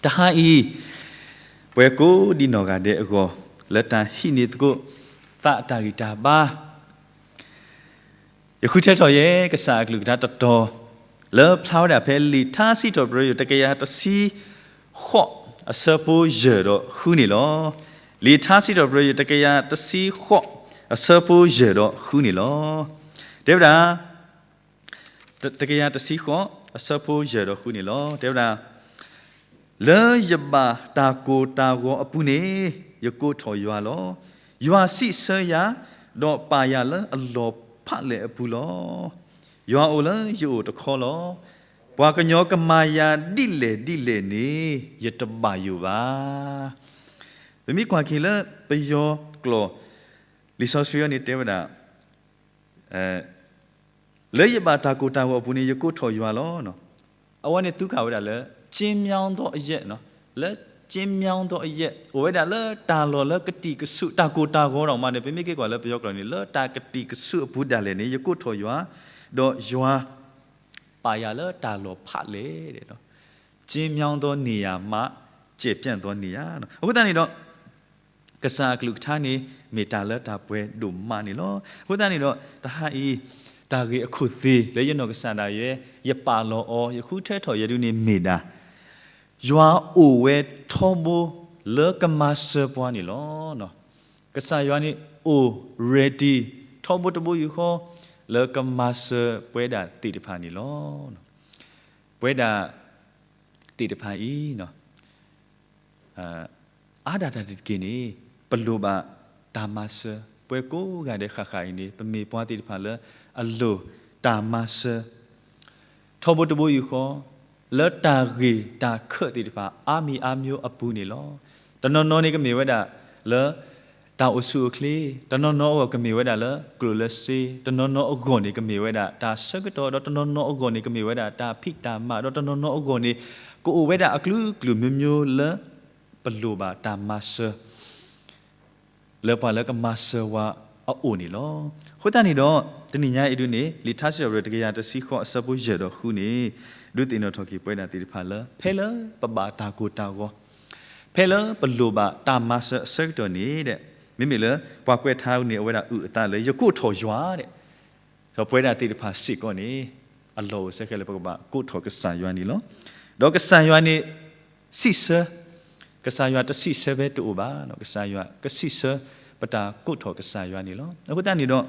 တဟါအံၤ, ပှၤကိးဒံနီၢ်ဂၤဒဲးအဂီၢ်, လၢတၢ်ဟံးန့ၢ်သကိးသးအတၢ်ဂံၢ်တၢ်ဘါ, ယဃုထၢထီၣ်ယဲကစၢ်အကလုၢ်ကထါတတီၤ, လၢဖျါဝဲဒၣ်ဖဲလံာ်ထါစံးထီၣ်ပတြၢၤယိာ်တကယၤတဆံဃိး အဆၢဖိယဲၢ်ဒီးဃုန့ၣ်လီၤ. လံာ်ထါစံးထီၣ်ပတြၢၤယိာ်တကယၤတဆံဃိး အဆၢဖိယဲၢ်ဒီးဃုန့ၣ်လီၤ. တဲဝဲဒၣ် တကယၤတဆံဃိး အဆၢဖိယဲၢ်ဒီးဃုန့ၣ်လီၤ. တဲဝဲဒၣ်, လၢယဘၣ်တၢ်ကိၢ်တၢ်ဂီၤအပူၤန့ၣ်, ယကိးထီၣ်ယွၤလီၤ. ယွၤစံးဆၢယၤ, ဒီးပာ်ယၤလၢအလီၢ်ဖးလဲၢ်အပူၤလီၤ. ယွၤအိၣ်လၢယအိၣ်တခီလီၤ. ပှၤကညီကမၤယၤဒ်လဲၣ်ဒ်လဲၣ်န့ၣ်, ယတဘၣ်ယိၣ်ဘၣ်. ပမ့ၢ်ကွၢ်က့ၤလၢပယီၤကျိာ် လံာ်စီဆှံအံၤန့ၣ်တဲဝဲဒၣ် လၢယဘၣ်တၢ်ကိၢ်တၢ်ဂီၤအပူၤန့ၣ် ယကိးထီၣ်ယွၤလီၤ. အဝဲန့ၣ်သူကးဝဲဒၣ်လၢ ကျဉ်းမြောင်းသောအရက်, လၢကျဉ်းမြောင်းသောအရက်, အိၣ်ဝဲဒၣ်လၢတၢ်လီၢ်လၢကတံၢ်ကဆူၣ် တၢ်ကိၢ်တၢ်ဂီၤဒိၣ်မးန့ၣ် ပမ့ၢ်က့ၤကွၢ်လၢပယီၤကျိာ်န့ၣ် လၢတၢ်ကတံၢ်ကဆူၣ်အပူၤဒၣ်လဲာ်န့ၣ် ယကိးထီၣ်ယွၤ, ဒီးယွၤပာ်ယၤလၢတၢ်လီၢ်ဖးလဲၢ်, ကျဉ်းမြောင်းသောနေရာမှ ကျယ်ပြန့်သောနေရာ. အဃိသတးန့ၣ်ဒီး ကစၢ်အကလုၢ်ကထါန့ၣ် မ့ၢ်တၢ်လၢတၢ်ပှဲၤဒိၣ်မးန့ၣ်လီၤ. အဃိသတးန့ၣ်ဒီး တဟါအံၤ တၢ်ဂ့ၢ်အခိၣ်သ့ၣ်လၢယနီၢ်ကစၢ်ဒၣ်ယဲ ယပာ်လီၤအီၤ ယဃုထၢထီၣ်ယဲဒုန့ၣ်မ့ၢ်ဒၣ် ယွၤအိၣ်ဝဲထီဘိလၢကမၤစၢၤပှၤန့ၣ်လီၤ. ကစၢ်ယွၤန့ၣ်အိၣ် ready ထီဘိတဘိယူၢ်ဃီ လၢကမၤစၢၤပဝဲဒၣ်သ့ၣ်တဖၣ်န့ၣ်လီၤ. ပဝဲဒၣ်သ့ၣ်တဖၣ်အံၤ အါဒၣ်တၢ်တက့ၢ်န့ၣ် ပလိၣ်ဘၣ်တၢ်မၤစၢၤ, ပှၤကိးဂၤဒဲးဃၣ်ဃၣ်အံၤန့ၣ် ပမ့ၢ်ပှၤသ့ၣ်တဖၣ်လၢအလိၣ်တၢ်မၤစၢၤ ထီဘိတဘိယူၢ်ဃီ လၢတၢ်ဂ့ၢ်တၢ်ခၢၣ်သ့ၣ်တဖၣ် အါမံၤအါမျိုးအပူၤန့ၣ်လီၤ. တနီၤနီၤန့ၣ်ကမ့ၢ်ဝဲဒၣ်လၢ တၢ်အိၣ်ဆူၣ်အိၣ်ချ့, တနီၤနီၤအဂီၢ်ကမ့ၢ်ဝဲဒၣ်လၢကျိၣ်လၢစ့, တနီၤနီၤအဂီၢ်န့ၣ် ကမ့ၢ်ဝဲဒၣ်တၢ်ဆၢကတီၢ်, ဒီးတနီၤနီၤအဂီၢ်န့ၣ် ကမ့ၢ်ဝဲဒၣ်တၢ်ဖံးတၢ်မၤ, ဒီးတနီၤနီၤအဂီၢ်န့ၣ် ကအိၣ်ဝဲဒၣ်အကလုာ်ကလုာ်မျိုးမျိုးလၢ ပလိၣ်ဘၣ်တၢ်မၤစၢၤ လၢပှၤလၢကမၤစၢၤဝဲအအိၣ်န့ၣ်လီၤ. အဃိသတးန့ၣ်ဒီး တနံၤညါအံၤဒုန့ၣ် လံာ်ထါစံးထီၣ်ပတြၢၤတကယၤတဆံဃိးအဆၢဖိယဲၢ်ဒီးဃုန့ၣ် ဒုးသ့ၣ်နီၣ်ထီၣ်က့ၤပဝဲဒၣ်သ့ၣ်တဖၣ်လၢ ဖဲလၢပဘၣ်တၢ်ကိၢ်တၢ်ဂီၤ, ဖဲလၢပလိၣ်ဘၣ်တၢ်မၤစၢၤအဆၢကတီၢ်န့ၣ်ဒီး မ့မ့ၢ်လၢပှၤကွဲးထါန့ၣ် အဝဲဒၣ်အုၣ်အသးလၢယကိးထီၣ်ယွၤဒီး ဒီးပဝဲဒၣ်သ့ၣ်တဖၣ်စ့ၢ်ကီးန့ၣ် အလီၢ်အိၣ်စဲဃဲးလၢပကဘၣ်ကိးထီၣ်ကစၢ်ယွၤန့ၣ်လီၤ. ဒီးကစၢ်ယွၤန့ၣ် စံးဆၢ, ကစၢ်ယွၤတစံးဆၢဖဲတအိၣ်ဘၣ်, ကစၢ်ယွၤကစံးဆၢပတၢ်ကိးထီၣ်ကစၢ်ယွၤန့ၣ်လီၤ. အဃိသတးန့ၣ်ဒီး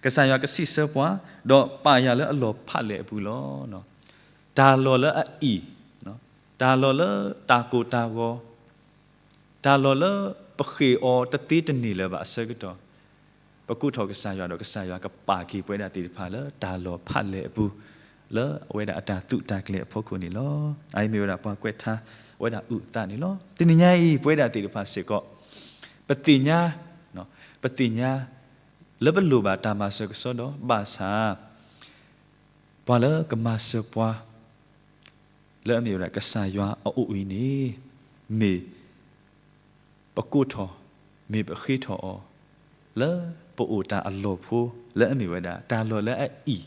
ကစၢ်ယွၤကစံးဆၢပှၤ, ဒီးပာ်ယၤလၢအလီၢ်ဖးလဲၢ်အပူၤလီၤ. တၢ်လီၢ်လၢအအံၣ်, တၢ်လီၢ်လၢတၢ်ကိၢ်တၢ်ဂီၤ, တၢ်လီၢ်လၢပဃ့ၢ်အီၤတသ့တန့ၢ်လၢၤဘၣ်အဆၢကတီၢ်, ပကိးထီၣ်ကစၢ်ယွၤဒီး ကစၢ်ယွၤကပာ်က့ၤပဝဲဒၣ်သ့ၣ်တဖၣ်လၢတၢ်လီၢ်ဖးလဲၢ်အပူၤ လၢအဝဲဒၣ်အတၢ်သူၣ်တၢ်ကျဲၤအဖီခိၣ်န့ၣ်လီၤ. အအံၤမ့ၢ်ဝဲဒၣ်ပှၤကွဲးထါ အဝဲဒၣ်အုၣ်အသးန့ၣ်လီၤ. တနံၤညါအံၤ ပဝဲဒၣ်သ့ၣ်တဖၣ်စ့ၢ်ကီး ပသ့ၣ်ညါ, ပသ့ၣ်ညါ လၢပလိၣ်ဘၣ်တၢ်မၤစၢၤကစီဒီ ဘၣ်ဆၣ် ပှၤလၢကမၤစၢၤပှၤ လၢအမ့ၢ်ဝဲဒၣ်ကစၢ်ယွၤအအိၣ်အံၤန့ၣ် မ့ၢ်ပကိးထီၣ်, မ့ၢ်ပဃ့ထီၣ်အီၤ လၢပအိၣ်တၢ်အလီၢ်ဖိ လၢအမ့ၢ်ဝဲဒၣ် တၢ်လီၢ်လၢအအံၣ်,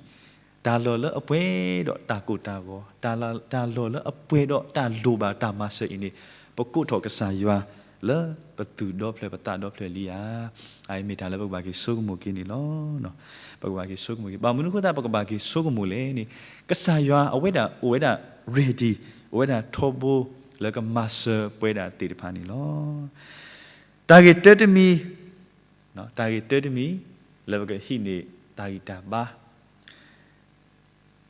တၢ်လီၢ်လၢအပှဲၤဒီးတၢ်ကိၢ်တၢ်ဂီၤ, တၢ်လီၢ်လၢအပှဲၤဒီးတၢ်လိၣ်ဘၣ်တၢ်မၤစၢၤအံၤန့ၣ် ပကိးထီၣ်ကစၢ်ယွၤ လၢပသူၣ်ဒီဖျၢၣ်ပသးဒီဖျၢၣ်လံဧါ. အအံၤမ့ၢ်တၢ်လၢပကဘၣ်က့ၤဆိကမိၣ်က့ၤန့ၣ်လီၤ. ပကဘၣ်က့ၤဆိကမိၣ်က့ၤ, ဘၣ်မနုၤအဃိသတးပကဘၣ်က့ၤဆိကမိၣ်လဲၣ်န့ၣ်, ကစၢ်ယွၤအဝဲဒၣ်အိၣ်ဝဲဒၣ် ready, အိၣ်ဝဲဒၣ်ထီဘိ လၢကမၤစၢၤပဝဲဒၣ်သ့ၣ်တဖၣ်န့ၣ်လီၤ. တၢ်ဂ့ၢ်တၢတမံၤ, တၢ်ဂ့ၢ်တၢတမံၤ လၢပကဟံးန့ၢ်တၢ်ဂံၢ်တၢ်ဘါ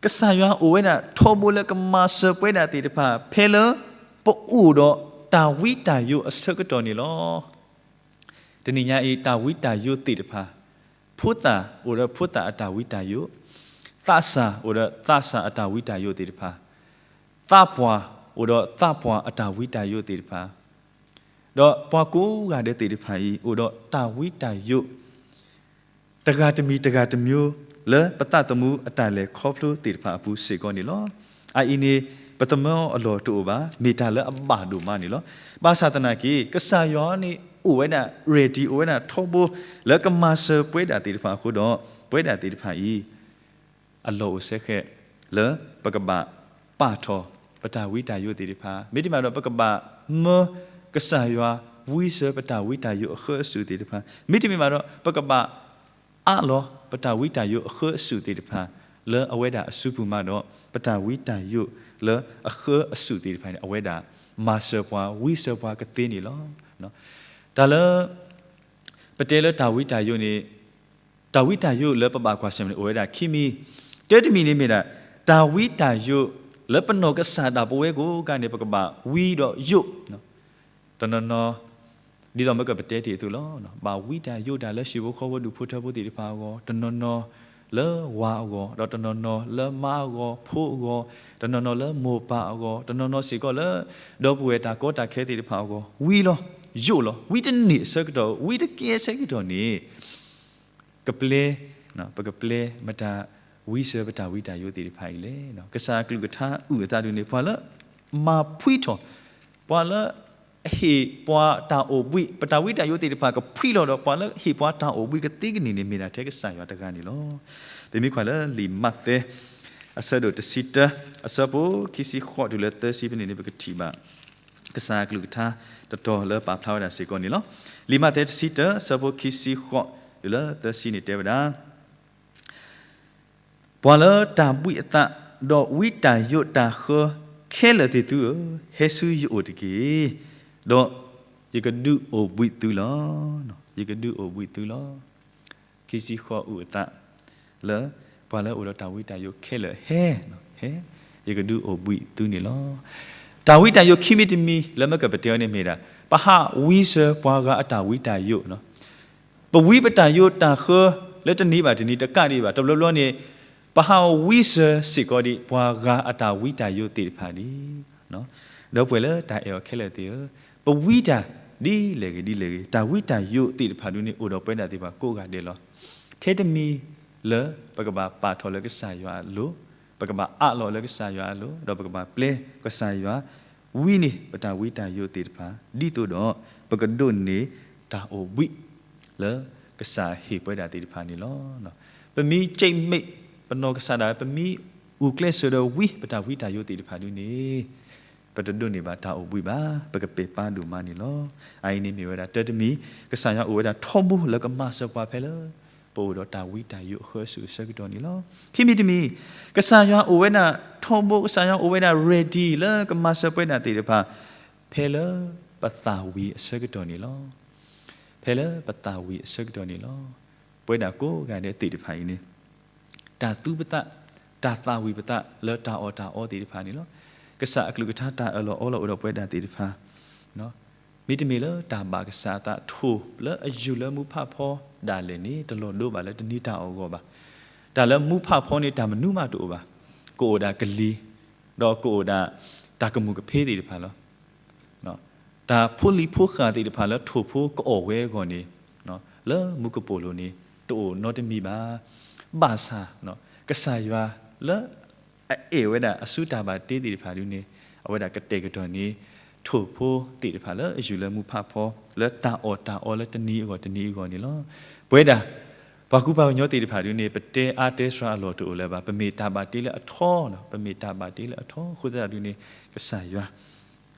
ကစၢ်ယွၤအိၣ်ဝဲဒၣ်ထီဘိလၢကမၤစၢၤပဝဲဒၣ်သ့ၣ်တဖၣ် ဖဲလၢပအိၣ်ဒီးတၢ်ဝံတၢ်ယိးအဆၢကတီၢ်န့ၣ်လီၤ. တနံၤညါအံၤ တၢ်ဝံတၢ်ယိးသ့ၣ်တဖၣ်, ဖိသၣ်အိၣ်ဒီးဖိသၣ်အတၢ်ဝံတၢ်ယိး, သးစၢ်အိၣ်ဒီးသးစၢ်အတၢ်ဝံတၢ်ယိးသ့ၣ်တဖၣ်, သးပှၢ်အိၣ်ဒီးသးပှၢ်အတၢ်ဝံတၢ်ယိးသ့ၣ်တဖၣ်, ဒီးပှၤကိးဂၤဒဲးသ့ၣ်တဖၣ်အံၤ အိၣ်ဒီးတၢ်ဝံတၢ်ယိး တဂၤတမံၤတဂၤတမျိုး လၢပသးသမူအတၢ်လဲၤခီဖျိသ့ၣ်တဖၣ်အပူၤစ့ၢ်ကီးန့ၣ်လီၤ. အအံၤန့ၣ် ပသမၢအီၤအလီၢ်တအိၣ်ဘၣ်, မ့ၢ်တၢ်လၢအဘၣ်ဒိၣ်မးန့ၣ်လီၤ. ဘၣ်ဆၣ်သနာ်က့ ကစၢ်ယွၤန့ၣ်အိၣ်ဝဲဒၣ် ready အိၣ်ဝဲဒၣ်ထီဘိ လၢကမၤစၢၤပဝဲဒၣ်သ့ၣ်တဖၣ်အဃိဒီး ပဝဲဒၣ်သ့ၣ်တဖၣ်အံၤ အလီၢ်အိၣ်စဲဃဲး လၢပကဘၣ်ပာ်ထီၣ် ပတၢ်ဝံတၢ်ယိးသ့ၣ်တဖၣ်, မ့တမ့ၢ်ဘၣ်ဒီး ပကဘၣ်မၢကစၢ်ယွၤဝံစၢၤပတၢ်ဝံတၢ်ယိးအဃၢအစုၣ်သ့ၣ်တဖၣ်, မ့တမ့ၢ်ဘၣ်ဒီး ပကဘၣ်အးလီၤပတၢ်ဝံတၢ်ယိးအဃၢအစုၣ်သ့ၣ်တဖၣ် လၢအဝဲဒၣ်အစုပူၤမးဒီး ပတၢ်ဝံတၢ်ယိးလၢအဃၢအစုၣ်သ့ၣ်တဖၣ်န့ၣ် အဝဲဒၣ်မၤစၢၤပှၤ ဝံစၢၤပှၤကသ့န့ၣ်လီၤ. တၢ်လၢ ပတဲလၢတၢ်ဝံတၢ်ယိးန့ၣ်, တၢ်ဝံတၢ်ယိးလၢပဘၣ်ကွၢ်ဆၢၣ်မဲာ်န့ၣ် အိၣ်ဝဲဒၣ်ခံမံၤ, တၢတမံၤန့ၣ်မ့ၢ်ဒၣ် တၢ်ဝံတၢ်ယိးလၢပနီၢ်ကစၢ်ဒၣ်ပဝဲကိးဂၤန့ၣ် ပကဘၣ်ဝံဒီးယိး, တနီၤနီၤ ဒ်သိးမ့ၢ်ကပတဲတ့ၢ်အသိးလီၤ. ဘၣ်ဝံတၢ်ယိးတၢ်လၢဟံၣ်ဖိဃီဖိဒူၣ်ဖိထၢဖိသ့ၣ်တဖၣ်အဂီၢ်, တနီၤနီၤလၢဝၤအဂီၢ်, ဒီးတနီၤနီၤလၢမါအဂီၢ်, ဖိအဂီၢ်, တနီၤနီၤလၢမိၢ်ပၢ်အဂီၢ်, တနီၤနီၤစ့ၢ်ကီးလၢ ဒီပုၢ်ဝဲၢ်တၢ်ကီတၢ်ခဲသ့ၣ်တဖၣ်အဂီၢ်, ဝံလီၤ, ယိးလီၤ, ဝံတန့ၢ်အဆၢကတီၢ်, ဝံတကဲအဆၢကတီၢ်န့ၣ် ကပျဲ, ပကပျဲမတၤဝံစၢၤပတၢ်ဝံတၢ်ယိးသ့ၣ်တဖၣ်အံၤလဲၣ်. ကစၢ်အကလုၢ်ကထါအုၣ်အသးဒ်န့ၣ် ပှၤလၢမၤဖှံထီၣ်, ပှၤလၢအဟ့ၣ်ပှၤတၢ်အိၣ်ဘှံး, ပတၢ်ဝံတၢ်ယိးသ့ၣ်တဖၣ်ကဖှံလီၤဒီး ပှၤလၢဟ့ၣ်ပှၤတၢ်အိၣ်ဘှံးကသ့ကန့ၢ်န့ၣ် မ့ၢ်ဒၣ်ထဲကစၢ်ယွၤတဂၤန့ၣ်လီၤ. ပမ့ၢ်ကွၢ်လၢလံာ်မးသဲ အဆၢဒိၣ်တဆံတၢ, အဆၢဖိခံဆံဃိးတုၤလၢသၢဆံဖဲန့ၣ်န့ၣ် ပကထံၣ်ဘၣ် ကစၢ်အကလုၢ်ကထါတတီၤလၢပာ်ဖျါဝဲဒၣ်စ့ၢ်ကီးန့ၣ်လီၤ. လံာ်မးသဲတဆံတၢ အဆၢဖိခံဆံဃိးတုၤလၢသၢဆံန့ၣ်တဲဝဲဒၣ် ပှၤလၢတၢ်ဘှံးအသး, ဒီးဝံတၢ်ယိးတၢ်ဃၢခဲလၢာ်သ့ၣ်သုဧၢ, ဟဲဆူယအိၣ်တက့ၢ်, ဒီးယကဒုးအိၣ်ဘှံးသုလီၤ. ယကဒုးအိၣ်ဘှံးသုလီၤ. ခံဆံဃိးအုၣ်အသး လၢပှၤလၢအအိၣ်ဒီးတၢ်ဝံတၢ်ယိးခဲလၢာ်ဟဲ, ဟဲ, ယကဒုးအိၣ်ဘှံးသုန့ၣ်လီၤ. တၢ်ဝံတၢ်ယိးခံမံၤတမံၤလၢမ့ၢ်ကပတဲအီၤန့ၣ်မ့ၢ်ဒၣ် ပဟးဝံစၢၤပှၤဂၤအတၢ်ဝံတၢ်ယိး ပဝံပတၢ်ယိးတၢ်ဃၢလၢတနံၤဘၣ်တနံၤတကးဒံးဘၣ်, တဘျီဘျီန့ၣ် ပဟးဝံစၢၤစ့ၢ်ကီးဒံးပှၤဂၤအတၢ်ဝံတၢ်ယိးသ့ၣ်တဖၣ်န့ၣ်, ဒီပုၢ်ဝဲၢ်လၢတၢ်အဲၣ်အီၤခဲလၢာ်သ့ၣ်ဧၢ, ပဝံတၢ်ဒ်လဲၣ်ဂ့ၤဒ်လဲၣ်ဂ့ၤ, တၢ်ဝံတၢ်ယိးသ့ၣ်တဖၣ်ဒုန့ၣ် အိၣ်ဒီးပဝဲဒၣ်သ့ၣ်တဖၣ်ကိးဂၤဒဲးလီၤ. ထဲတမံၤလၢပကဘၣ်ပာ်ထီၣ်လၢကစၢ်ယွၤအလိၤ, ပကဘၣ်အးလီၤလၢကစၢ်ယွၤအလိၤ, ဒီးပကဘၣ်ပျဲကစၢ်ယွၤ ဝံန့ၢ်ပတၢ်ဝံတၢ်ယိးသ့ၣ်တဖၣ် ဒ်သိးဒီး ပကဒိးန့ၢ်တၢ်အိၣ်ဘှံး လၢကစၢ်ဟ့ၣ်ပဝဲဒၣ်သ့ၣ်တဖၣ်န့ၣ်လီၤ. ပမ့ၢ်ကၠံၣ်မဲာ်ပနီၢ်ကစၢ်ဒၣ်ဝဲ ပမ့ၢ်အူၤကျဲးစၢးဒီးဝံပတၢ်ဝံတၢ်ယိးသ့ၣ်တဖၣ်ဒုန့ၣ် ပတဒိးန့ၢ်ဘၣ်တၢ်အိၣ်ဘှံးဘၣ်, ပကပဲာ်ပာ်ဒိၣ်မးန့ၣ်လီၤ. အအံၤန့ၣ်မ့ၢ်ဝဲဒၣ်တၢတမံၤ ကစၢ်ယွၤအိၣ်ဝဲဒၣ်ထီဘိလၢကမၤစၢၤပှၤဖဲလၢ ပအိၣ်ဒီးတၢ်ဝံတၢ်ယိးအဃၢအစုၣ်အဆၢကတီၢ်န့ၣ်လီၤ. ခံမံၤတမံၤ ကစၢ်ယွၤအိၣ်ဝဲဒၣ်ထီဘိ, ကစၢ်ယွၤအိၣ်ဝဲဒၣ် ready လၢကမၤစၢၤပဝဲဒၣ်သ့ၣ်တဖၣ် ဖဲလၢပသးဝံၤအဆၢကတီၢ်န့ၣ်လီၤ. ဖဲလၢပသးဝံၤအဆၢကတီၢ်န့ၣ်လီၤ. ပဝဲဒၣ်ကိးဂၤဒဲးသ့ၣ်တဖၣ်အံၤန့ၣ် တၢ်သူပသး, တၢ်သးဝံၣ်ပသးလၢတၢ်အီၣ်တၢ်အီသ့ၣ်တဖၣ်န့ၣ်လီၤ. ကစၢ်အကလုၢ်ကထါတၢ်အၢၣ်လီၤအီလီၤအိၣ်ဒီးပဝဲဒၣ်သ့ၣ်တဖၣ် မ့တမ့ၢ်လၢတၢ်ဘၣ်ကစၢ်အသး ထိၣ်လၢအယူၤလၢမူဖးဖီဒၣ်လဲာ်န့ၣ် တလီၤဒိဘၣ်လၢတနံၤတၢ်အီၣ်အဂီၢ်ဘၣ်. တၢ်လၢမူဖးဖီန့ၣ် တၢ်မနုၤမးတအိၣ်ဘၣ်. ကအိၣ်ဒၣ်ကလံၤ, ဒီးကအိၣ်ဒၣ်တၢ်ကမူၣ်ကဖ့သ့ၣ်တဖၣ်လီၤ. တၢ်ဖိလံၤဖိဃၢ်သ့ၣ်တဖၣ်လၢထိၣ်ဖိကအီၣ်ဝဲအဂီၢ်န့ၣ် လၢမူကပိာ်လိၤန့ၣ် တအိၣ်နီတမံၤဘၣ်. ဘၣ်ဆၣ် ကစၢ်ယွၤလၢအအဲၣ်ဝဲဒၣ်အစုတၢ်ဘၣ်တ့သ့ၣ်တဖၣ်ဒုန့ၣ် အဝဲဒၣ်ကတဲာ်ကတီၤန့ၢ် ထိၣ်ဖိသ့ၣ်တဖၣ်လၢအယူၤလၢမူဖးဖီ လၢတၢ်အီၣ်တၢ်အီလၢတနံၤအဂီၢ်တနံၤအဂီၢ်န့ၣ်လီၤ. ပဝဲဒၣ် ပှၤကူပှၤကညီသ့ၣ်တဖၣ်ဒုန့ၣ် ပတဲအါတဲစှၤအလီၢ်တအိၣ်လၢၤဘၣ်. ပမ့ၢ်တၢ်ဘၣ်တ့လၢအထီ, ပမ့ၢ်တၢ်ဘၣ်တ့လၢအထီအဃိသတးဒုန့ၣ် ကစၢ်ယွၤ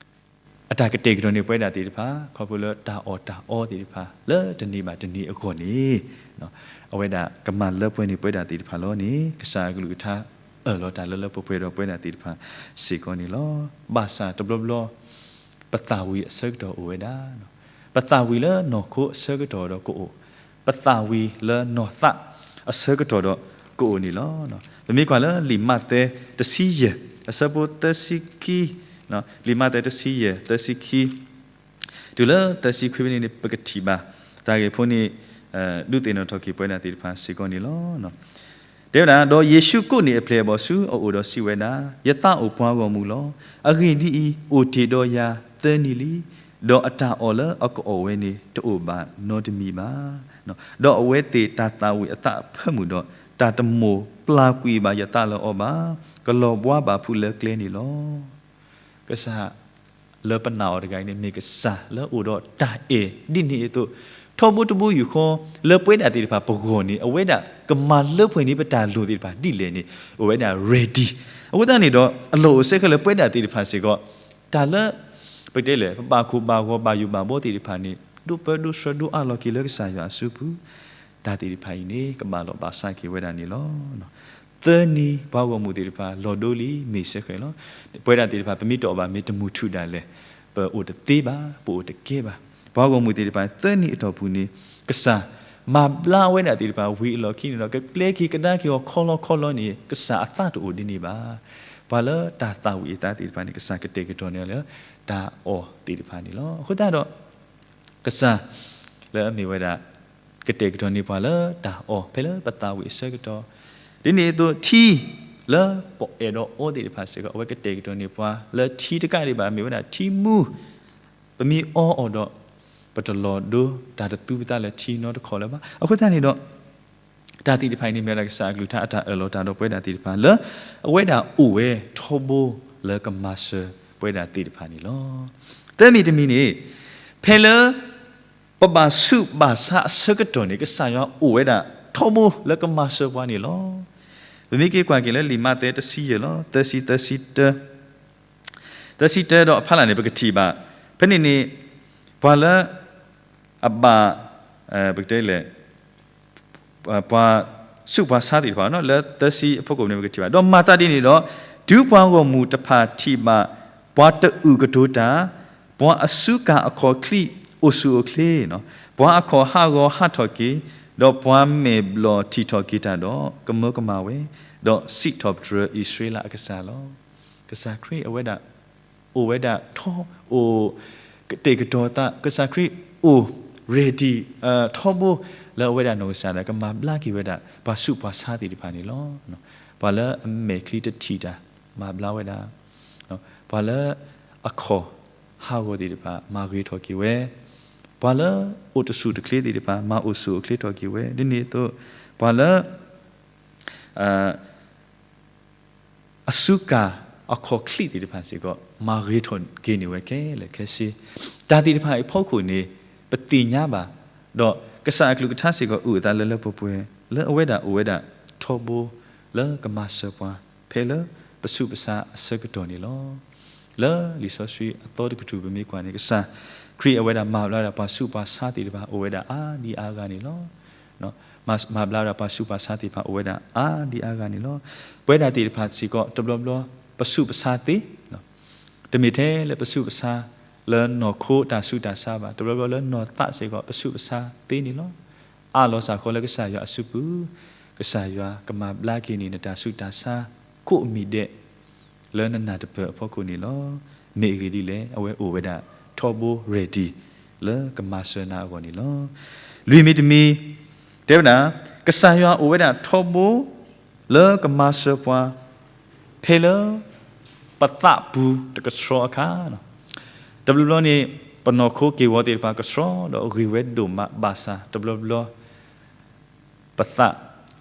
အတၢ်ကတဲာ်ကတီၤန့ၢ်ပဝဲဒၣ်သ့ၣ်တဖၣ် ခီဖျိလၢတၢ်အီၣ်တၢ်အီသ့ၣ်တဖၣ် လၢတနံၤဘၣ်တနံၤအဂီၢ်န့ၣ် အဝဲဒၣ်ကမၤလၢပှဲၤန့ၢ်ပဝဲဒၣ်သ့ၣ်တဖၣ်လီၤန့ၣ် ကစၢ်အကလုၢ်ကထါအၢၣ်လီၤတၢ်လၢလၢပှဲၤပှဲၤဒီးပဝဲဒၣ်သ့ၣ်တဖၣ်စ့ၢ်ကီးန့ၣ်လီၤ. ဘၣ်ဆၣ်တဘျီဘျီ ပသးဝံၤအဆၢကတီၢ်အိၣ်ဝဲဒၣ်, ပသးဝံၤလၢနီၢ်ခိအဆၢကတီၢ်ဒီးကအိၣ်, ပသးဝံၤလၢနီၢ်သးအဆၢကတီၢ်ဒီးကအိၣ်န့ၣ်လီၤ. ပမ့ၢ်ကွၢ်လၢလံာ်မးသဲတဆံယဲၢ် အဆၢဖိသၢဆံခံ, လံာ်မးသဲတဆံယဲၢ် သၢဆံခံ တုၤလၢသၢဆံခွံဖဲန့ၣ်န့ၣ် ပကထံၣ်ဘၣ် တၢ်ဂ့ၢ်ဖိန့ၣ် ဒုးသ့ၣ်နီၣ်ထီၣ်က့ၤပဝဲဒၣ်သ့ၣ်တဖၣ်စ့ၢ်ကီးန့ၣ်လီၤ. တဲဝဲဒၣ်, ဒီးယ့ၣ်ၡူးကိးန့ၢ်အပျဲၢ်အဘီၣ်ဆူအအိၣ်ဒီးစံးဝဲဒၣ်, ယသးအိၣ်ပှၤဂီၢ်မုၢ်လီၤ. အဂ့ၢ်ဒ်အံၤ, အိၣ်တ့ၢ်ဒီးယၤသၢနံၤလံ, ဒီးအတၢ်အီၣ်လၢအကအီၣ်ဝဲန့ၣ် တအိၣ်ဘၣ်နီတမံၤဘၣ်. ဒီးအဝဲသ့ၣ်တၢ်သးဝံၣ်အသးအဖၢမုၢ်ဒီး တၢ်တမိၣ်ပျၢ်ကွံာ်ဘၣ်ယသးလၢအီၤဘၣ်, ကလီၤဘှါဘၣ်ဖုးလၢကျဲန့ၣ်လီၤ. ကစၢ်လၢပနာ်အီၤတဂၤအံၤန့ၣ် မ့ၢ်ကစၢ်လၢအိၣ်ဒီးတၢ်အဲၣ်ဒ်န့ၣ်အသိး, ထီဘိတဘိယူၢ်ဃီ လၢပဝဲဒၣ်သ့ၣ်တဖၣ်ပဂီၢ်န့ၣ် အဝဲဒၣ် ကမၤလၢပှဲၤန့ၢ်ပတၢ်လိၣ်သ့ၣ်တဖၣ်ဒ်လဲၣ်န့ၣ် အိၣ်ဝဲဒၣ် ready. အဃိသတးန့ၣ်ဒီး အလီၢ်အိၣ်ဆၢက့ၤလၢပဝဲဒၣ်သ့ၣ်တဖၣ်စ့ၢ်ကီး တၢ်လၢ ပကတဲလဲၣ် ပဘၣ်ခိၣ်ဘၣ်ဂီၤဘၣ်ယိၣ်ဘၣ်ဘီသ့ၣ်တဖၣ်န့ၣ် ဒိၣ်ပၢဒိၣ်ဆှၢဒိၣ်အါလီၤက့ၤလၢကစၢ်ယွၤအစုပူၤ, တၢ်သ့ၣ်တဖၣ်အံၤန့ၣ် ကဘၣ်လီၢ်ဘၣ်စးက့ၤဝဲဒၣ်န့ၣ်လီၤ. သၢနံၤပှၤဂီၢ်မုၢ်သ့ၣ်တဖၣ် လီၤဒိလံမ့ၢ်ဆၢဃဲၤလီၤ. ပဝဲဒၣ်သ့ၣ်တဖၣ် ပမ့ၢ်တအီၣ်ဘၣ် မ့ၢ်တမုာ်ထူၣ်ဒၣ်လဲာ် ပအိၣ်တသ့ဘၣ်, ပအိၣ်တကဲဘၣ်. ပှၤဂီၢ်မုၢ်သ့ၣ်တဖၣ် သၢနံၤအတီၢ်ပူၤန့ၣ် ကစၢ်မၤဘျါဝဲဒၣ်သ့ၣ်တဖၣ် ဝံၤအလီၢ်ခံန့ၣ်ဒီး ကပျဲက့ၤကဒါက့ၤအီၤခီလီခီလီန့ၣ် ကစၢ်အသးတအိၣ်ဒ်န့ၣ်ဘၣ်. ပှၤလၢတၢ်သၣ်ဝံၤအသးသ့ၣ်တဖၣ်န့ၣ် ကစၢ်ကတဲာ်ကတီၤန့ၢ်လၢ တၢ်အီၣ်သ့ၣ်တဖၣ်န့ၣ်လီၤ. အဃိသတးဒီး ကစၢ်လၢအမ့ၢ်ဝဲဒၣ် ကတဲာ်ကတီၤန့ၢ်ပှၤလၢတၢ်အီၣ် ဖဲလၢပသၣ်ဝံၤအဆၢကတီၢ်, ဒ်န့ၣ်အသိး ထံလၢပအဲၣ်ဒိးအီသ့ၣ်တဖၣ်စ့ၢ်ကီး အဝဲကတဲာ်ကတီၤန့ၢ်ပှၤလၢထံတကးဒံးဘၣ် မ့ၢ်ဝဲဒၣ်ထံမူ, ပမ့ၢ်အီအီၤဒီး ပတလီၤဒိ တၢ်တသူပသးလၢထံနီတခီၣ်လၢၤဘၣ်. အဃိသတးန့ၣ်ဒီး တၢ်သ့ၣ်တဖၣ်အံၤန့ၣ် မ့ၢ်ဝဲဒၣ်ကစၢ်အကလုၢ်ကထါအတၢ်အၢၣ်လီၤတၢ်ဒီးပဝဲဒၣ်သ့ၣ်တဖၣ်လၢ အဝဲဒၣ်အိၣ်ဝဲထီဘိလၢကမၤစၢၤပဝဲဒၣ်သ့ၣ်တဖၣ်န့ၣ်လီၤ. သၢမံၤတမံၤန့ၣ် ဖဲလၢ ပဘၣ်ဆူးဘၣ်ဆါအဆၢကတီၢ်န့ၣ် ကစၢ်ယွၤအိၣ်ဝဲဒၣ်ထီဘိလၢကမၤစၢၤပှၤန့ၣ်လီၤ. ပမ့ၢ်က့ၤကွၢ်က့ၤလၢလံာ်မးသဲတဆံယဲၢ်လီၤ, သၢဆံသၢဆံတၢ, သၢဆံတၢဒီးအဖီလာ်န့ၣ် ပကထံၣ်ဘၣ်, ဖဲန့ၣ်န့ၣ် ပှၤလၢ အဘၣ် ပကတဲလဲၣ် ပှၤဆူးပှၤဆါသ့ၣ်တဖၣ် လၢသၢဆံအဖီခိၣ်န့ၣ် ပကထံၣ်ဘၣ်, ဒီးမၤသးဒ်န့ၣ်ဒီး တုၤပှၤဂီၢ်မုၢ်တဖၣ်ထံၣ်ဘၣ် ပှၤတအုၣ်ကတိၤတၢ်, ပှၤအစုကၢ်အခီၣ်ချံးအိၣ်ဆူၣ်အိၣ်ချ့, ပှၤအခီၣ်ဟးဂီၤဟးထီၣ်က့ၤ, ဒီးပှၤမဲာ်ဘျီၣ်ထံၣ်ထီၣ်က့ၤတၢ်ဒီး ကမၢကမၣ်ဝဲ, ဒီးစံးထီၣ်ပတြၢၤအံၣ်စရ့လးအကစၢ်လီၤ. ကစၢ်ခရံာ်အဝဲဒၣ် အိၣ်ဝဲဒၣ်ထီ, အိၣ် ကတဲာ်ကတီၤသး, ကစၢ်ခရံာ်အိၣ် ready ထီဘိ လၢအဝဲဒၣ်နီၢ်ကစၢ်ဒၣ် ကမၤဘျါက့ၤဝဲဒၣ် ပှၤဆူးပှၤဆါသ့ၣ်တဖၣ်န့ၣ်လီၤ. ပှၤလၢအမဲာ်ချံတထံၣ်တၢ် မၤဘျါဝဲဒၣ်, ပှၤလၢအခီၣ်ဟးဂီၤသ့ၣ်တဖၣ် မၤဂ့ၤထီၣ်က့ၤဝဲ, ပှၤလၢအိၣ်တဆူၣ်တချ့သ့ၣ်တဖၣ် မၤအိၣ်ဆူၣ်အိၣ်ချ့ထီၣ်က့ၤဝဲ, ဒ်န့ၣ်အသိး ပှၤလၢ အစုကၢ်အခီၣ်ချံးသ့ၣ်တဖၣ်စ့ၢ်ကီး မၤဂ့ၤထီၣ်က့ၤန့ၢ်ဝဲခဲလၢာ်ခဲဆ့, တၢ်သ့ၣ်တဖၣ်အံၤအဖီခိၣ်န့ၣ် ပသ့ၣ်ညါဘၣ်, ဒီးကစၢ်အကလုၢ်ကထါစ့ၢ်ကီး အုၣ်အသးလၢလၢပှဲၤပှဲၤ လၢအဝဲဒၣ်အိၣ်ဝဲဒၣ်ထီဘိ လၢကမၤစၢၤပှၤ ဖဲလၢပဆူးပဆါအဆၢကတီၢ်န့ၣ်လီၤ. လၢလံာ်စီဆှံအသီတကတြူၢ် ပမ့ၢ်ကွၢ်န့ၣ် ကစၢ်ခရံာ်အဝဲဒၣ်မၤဘျါဝဲဒၣ်ပှၤဆူးပှၤဆါသ့ၣ်တဖၣ် အိၣ်ဝဲဒၣ်အါဒံအါဂၤန့ၣ်လီၤ. မၤဘျါဝဲဒၣ်ပှၤဆူးပှၤဆါသ့ၣ်တဖၣ် အိၣ်ဝဲဒၣ်အါဒံအါဂၤန့ၣ်လီၤ. ပဝဲဒၣ်သ့ၣ်တဖၣ်စ့ၢ်ကီး တဘျီဘျီ ပဆူးပဆါသ့, တမ့ၢ်ထဲလၢပဆူးပဆါ လၢနီၢ်ခိတၢ်ဆူးတၢ်ဆါဘၣ်, တဘျီဘျီလၢနီၢ်သးစ့ၢ်ကီး ပဆူးပဆါသ့န့ၣ်လီၤ. အါလီၤစ့ၢ်ကီးလၢကစၢ်ယွၤအစုပူၤ, ကစၢ်ယွၤကမၤဘျါက့ၤန့ၢ် နတၢ်ဆူးတၢ်ဆါ ကိးမံၤဒဲး လၢနနၢ်တပၢၢ်အဖီခိၣ်န့ၣ်လီၤ. မ့ၢ်အဂ့ၢ်ဒ်လဲၣ်, အဝဲအိၣ်ဝဲဒၣ်ထီဘိ ready လၢကမၤစၢၤနၤအဂီၢ်န့ၣ်လီၤ. လွံၢ်မံၤတမံၤ တဲဝဲဒၣ် ကစၢ်ယွၤအိၣ်ဝဲဒၣ်ထီဘိ လၢကမၤစၢၤပှၤ ဖဲလၢ ပသးပူၤတကဆှီအခါ, တဘျီဘျီန့ၣ် ပနီၢ်ခိက့ၢ်ဂီၤသ့ၣ်တဖၣ်ကဆှီ ဒီးဂ့ၤဝဲဒိၣ်မးဘၣ်ဆၣ် တဘျီဘျီ ပသး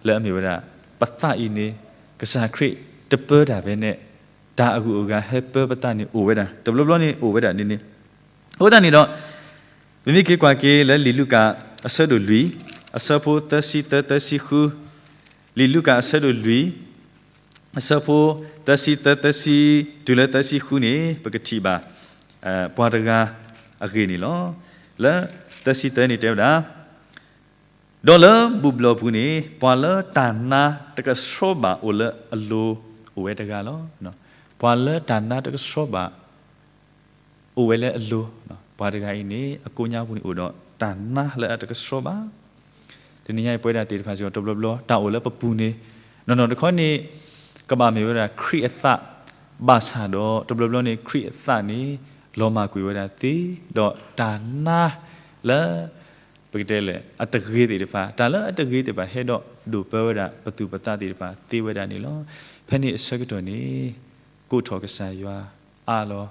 လၢအမ့ၢ်ဝဲဒၣ် ပသးအံၤန့ၣ် ကစၢ်ခရံာ်တပၢတၢ်ဖဲန့ၣ် တၢ်အဂုၤအဂၤဟဲပၢပသးန့ၣ်အိၣ်ဝဲဒၣ်, တဘျီဘျီန့ၣ်အိၣ်ဝဲဒၣ်ဒ်န့ၣ်. အဃိသတးန့ၣ်ဒီး ပမ့ၢ်က့ၤကွၢ်က့ၤလၢလံာ်လူၤကၣ် အဆၢဒိၣ်လွံၢ် အဆၢဖိသၢဆံသၢ သၢဆံဃု, လံာ်လူၤကၣ်အဆၢဒိၣ်လွံၢ် အဆၢဖိသၢဆံသၢ သၢဆံ တုၤလၢသၢဆံဃုန့ၣ် ပကထံၣ်ဘၣ် ပှၤတဂၤအဂ့ၢ်န့ၣ်လီၤ. လၢသၢဆံသၢန့ၣ်တဲဝဲဒၣ် ဒီးလၢဘူၣ်ဘျီၣ်ပူၤန့ၣ် ပှၤလၢတၢ်နါတကဆှီဘၣ်အိၣ်လၢအလိၤ အိၣ်ဝဲတဂၤလီၤ. ပှၤလၢတၢ်နါတကဆှီဘၣ် အိၣ်ဝဲလၢအလိၤ, ပှၤတဂၤအံၤန့ၣ် အကိးညါပူၤန့ၣ်အိၣ်ဒီးတၢ်နါလၢအတကဆှီဘၣ်. တနံၤညါအံၤ ပဝဲဒၣ်သ့ၣ်တဖၣ်စ့ၢ်ကီး တဘျီဘျီ တၢ်အိၣ်လၢပပူၤန့ၣ် နီၢ်နီၢ်တခီန့ၣ် ကဘၣ်မ့ၢ်ဝဲဒၣ်ခရံာ်အသး ဘၣ်ဆၣ်ဒီး တဘျီဘျီန့ၣ် ခရံာ်အသးန့ၣ် လီၤမၢ်ကွံာ်ဝဲဒၣ်သ့, ဒီးတၢ်နါလၢ ပကတဲလဲၣ် အတဂ့ၤသ့ၣ်တဖၣ်, တၢ်လၢအတဂ့ၤသ့ၣ်တဖၣ် ဟဲဒီးဒိးပၢဝဲဒၣ် ပသူၣ်ပသးသ့ၣ်တဖၣ်သ့ဝဲဒၣ်န့ၣ်လီၤ. ဖဲန့ၣ်အဆၢကတီၢ်န့ၣ် ကိးထီၣ်ကစၢ်ယွၤ အးလီၤ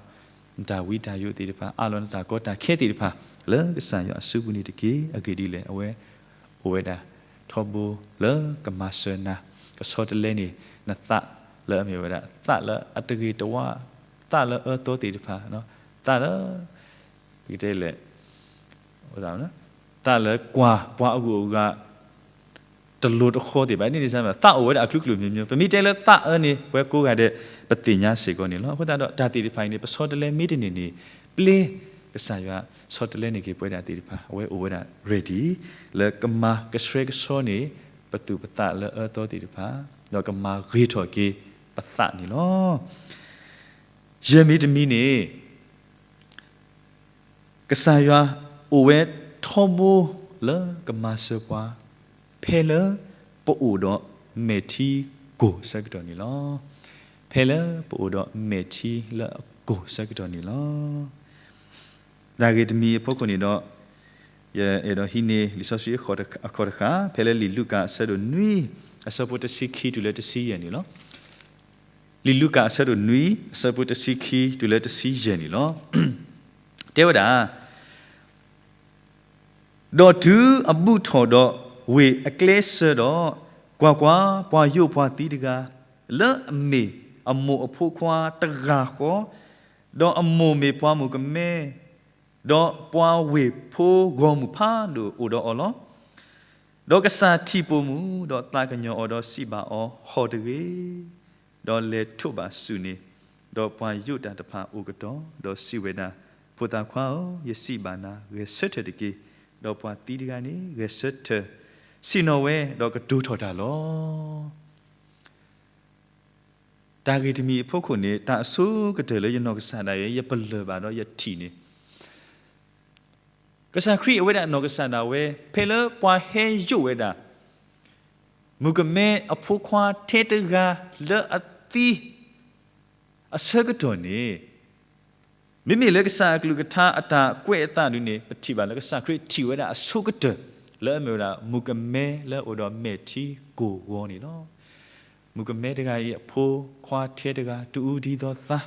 နတၢ်ဝံတၢ်ယိးသ့ၣ်တဖၣ်, အးလီၤနတၢ်ကီတၢ်ခဲသ့ၣ်တဖၣ် လၢကစၢ်ယွၤအစုပူၤန့ၣ်တက့ၢ်. အဂ့ၢ်ဒ်လဲၣ်, အဝဲအိၣ်ဝဲဒၣ်ထီဘိလၢကမၤစၢၤနၤ, ကဆီတလဲန့ၢ်နသးလၢအမ့ၢ်ဝဲဒၣ် သးလၢအတဂ့ၤတဝါ, သးလၢအအၢသီသ့ၣ်တဖၣ်, သးလၢ ပကတဲလဲၣ် သးလၢကွၢ်ပှၤအဂုၤအဂၤ တလိၤတဃီသ့ၣ်ဘၣ်န့ၣ်န့ၣ် သးအိၣ်ဝဲဒၣ်အကလုာ်ကလုာ်မျိုးမျိုး, ပမ့ၢ်တဲလၢသးအၢန့ၣ် ပဝဲကိးဂၤဒဲး ပသ့ၣ်ညါစ့ၢ်ကီးန့ၣ်လီၤ. အဃိသတးဒီး တၢ်သ့ၣ်တဖၣ်အံၤန့ၣ် ပဆီတလဲမ့ၢ်တန့ၢ်န့ၣ် ပျ့ကစၢ်ယွၤဆီတလဲန့ၢ်က့ၤပဝဲဒၣ်သ့ၣ်တဖၣ် အဝဲအိၣ်ဝဲဒၣ် ready လၢကမၤကဆှဲကဆှီန့ၢ် ပသူၣ်ပသးလၢအအၢသီသ့ၣ်တဖၣ်, ဒီးကမၤဂ့ၤထီၣ်က့ၤပသးန့ၣ်လီၤ. ယဲၢ်မံၤတမံၤန့ၣ် ကစၢ်ယွၤအိၣ်ဝဲထီဘိလၢကမၤစၢၤပှၤ ဖဲလၢပအိၣ်ဒီးမဲာ်ထံကိၢ်ဆၢကတီၢ်န့ၣ်လီၤ. ဖဲလၢပအိၣ်ဒီးမဲာ်ထံလၢအကိၢ်ဆၢကတီၢ်န့ၣ်လီၤ. တၢ်ဂ့ၢ်တမံၤအဖီခိၣ်န့ၣ်ဒီး ယအဲၣ်ဒိးဟံးန့ၢ်လံာ်စီဆှံအခီၣ်တခါ ဖဲလၢလံာ်လူၤကၣ်အဆၢဒိၣ်နွံ အဆၢဖိတဆံခံတုၤလၢတဆံယဲၢ်န့ၣ်လီၤ. လံာ်လူၤကၣ်အဆၢဒိၣ်နွံ အဆၢဖိတဆံခံတုၤလၢတဆံယဲၢ်န့ၣ်လီၤ. တဲဝဲဒၣ် ဒီးတုၤအဘုၣ်ထီၣ်ဒီးဝ့ၢ်အကျဲစၢၤဒီး, ကွၢ်ကွၢ်, ပှၤယိးပှၤသံတဂၤ, လၢအမ့ၢ်အမိၢ်အဖိခွါတဂၤဃီ, ဒီးအမိၢ်မ့ၢ်ပှၤမုၣ်ကမဲ, ဒီးပှၤဝ့ၢ်ဖိဂီၢ်မုၢ်ဖးဒိၣ်အိၣ်ဒီးအီၤလီၤ. ဒီးကစၢ်ထံၣ်ပိာ်မုၣ်, ဒီးသးကညီၤအီၤ, ဒီးစံးဘၣ်အီၤ, ဟီၣ်တဂ့ၤ, ဒီးလဲၤထိးဘၣ်ဆူၣ်န့ၣ်, ဒီးပှၤယိးတၢ်တဖၣ်အိၣ်ကတီၢ်, ဒီးစံးဝဲဒၣ်, ဖိသၣ်ခွါဧၢ, ယစံးဘၣ်နၤ, ဂဲၤဆၢထၢၣ်တက့ၢ်. ဒီးပှၤသံတဂၤန့ၣ် ဂဲၤဆၢထၢၣ် ဆ့ၣ်နီၤဝဲ, ဒီးကတိၤထီၣ်တၢ်လီၤ. တၢ်ဂ့ၢ်တမံၤအဖီခိၣ်န့ၣ် တၢ်အဆိကတၢၢ်လၢယနီၢ်ကစၢ်ဒၣ်ယဲ ယပလၢၢ်ဘၣ်ဒီးယထံၣ်န့ၣ် ကစၢ်ခရံာ်အဝဲဒၣ်နီၢ်ကစၢ်ဒၣ်ဝဲ ဖဲလၢပှၤဟဲယိးဝဲဒၣ် မုၣ်ကမဲအဖိခွါထဲတဂၤလၢအသံ အဆၢကတီၢ်န့ၣ် မ့မ့ၢ်လၢကစၢ်အကလုၢ်ကထါအတၢ်ကွဲးအသးဒုန့ၣ် ပထံၣ်ဘၣ်လၢကစၢ်ခရံာ်ထံၣ်ဝဲဒၣ်အဆိကတၢၢ် လၢအမ့ၢ်ဝဲဒၣ် မုၣ်ကမဲလၢအိၣ်ဒီးမဲာ်ထံကိၢ်ဂီၤန့ၣ်လီၤ. မုၣ်ကမဲတဂၤအံၤအဖိခွါထဲတဂၤ တအူဒံသီသါ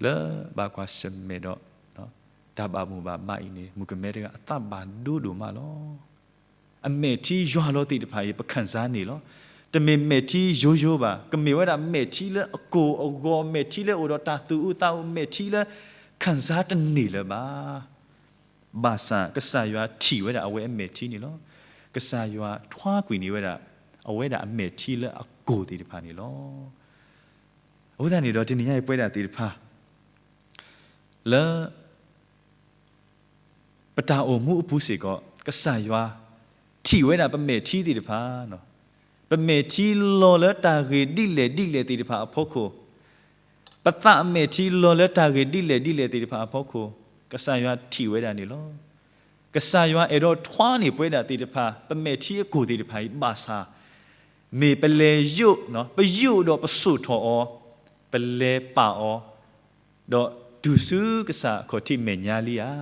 လၢဘၣ်ကွၢ်ဆၢၣ်မဲာ်ဒီး တၢ်ဘၣ်မိၣ်ဘၣ်မးအံၤန့ၣ် မုၣ်ကမဲတဂၤအသးဘၣ်ဒိဒိၣ်မးလီၤ. အမဲာ်ထံယွၤလီၤသ့ၣ်တဖၣ်အံၤ ပခၣ်စါန့ၣ်လီၤ. တမ့ၢ်မဲာ်ထံယိယိဘၣ်, ကမ့ၢ်ဝဲဒၣ်မဲာ်ထံလၢအကိၢ်အဂီၤ, မဲာ်ထံလၢအိၣ်ဒီးတၢ်သူၣ်အုးသးအုး, မဲာ်ထံလၢခၣ်စါတန့ၢ်လၢၤဘၣ်. ဘၣ်ဆၣ်ကစၢ်ယွၤထံၣ်ဝဲဒၣ်အဝဲအမဲာ်ထံန့ၣ်လီၤ. ကစၢ်ယွၤထွါကွံာ်န့ၢ်ဝဲဒၣ် အဝဲဒၣ်အမဲာ်ထံလၢအကိၢ်သ့ၣ်တဖၣ်န့ၣ်လီၤ. အဃိသတးန့ၣ်ဒီး တနံၤညါအံၤပဝဲဒၣ်သ့ၣ်တဖၣ် လၢ ပတၢ်အိၣ်မူအပူၤစ့ၢ်ကီး ကစၢ်ယွၤထံၣ်ဝဲဒၣ်ပမဲာ်ထံသ့ၣ်တဖၣ်, ပမဲာ်ထံလီၤလၢတၢ်ဂ့ၢ်ဒ်လဲၣ်ဒ်လဲၣ်သ့ၣ်တဖၣ်အဖီခိၣ်, ပသးအမဲာ်ထံလီၤလၢတၢ်ဂ့ၢ်ဒ်လဲၣ်ဒ်လဲၣ်သ့ၣ်တဖၣ်အဖီခိၣ်, ကစၢ်ယွၤထံၣ်ဝဲဒၣ်န့ၣ်လီၤ. ကစၢ်ယွၤအဲၣ်ဒိးထွါန့ၢ်ပဝဲဒၣ်သ့ၣ်တဖၣ် ပမဲာ်ထံအကိၢ်သ့ၣ်တဖၣ်အံၤ ဘၣ်ဆၣ် မ့ၢ်ပလဲၤယိး, ပယိးဒီးပစိာ်ထီၣ်အီၤ, ပလဲၤပာ်အီၤ, ဒီးတုၤဆူကစၢ်အခီၣ်ထံးမဲာ်ညါလံဧါ,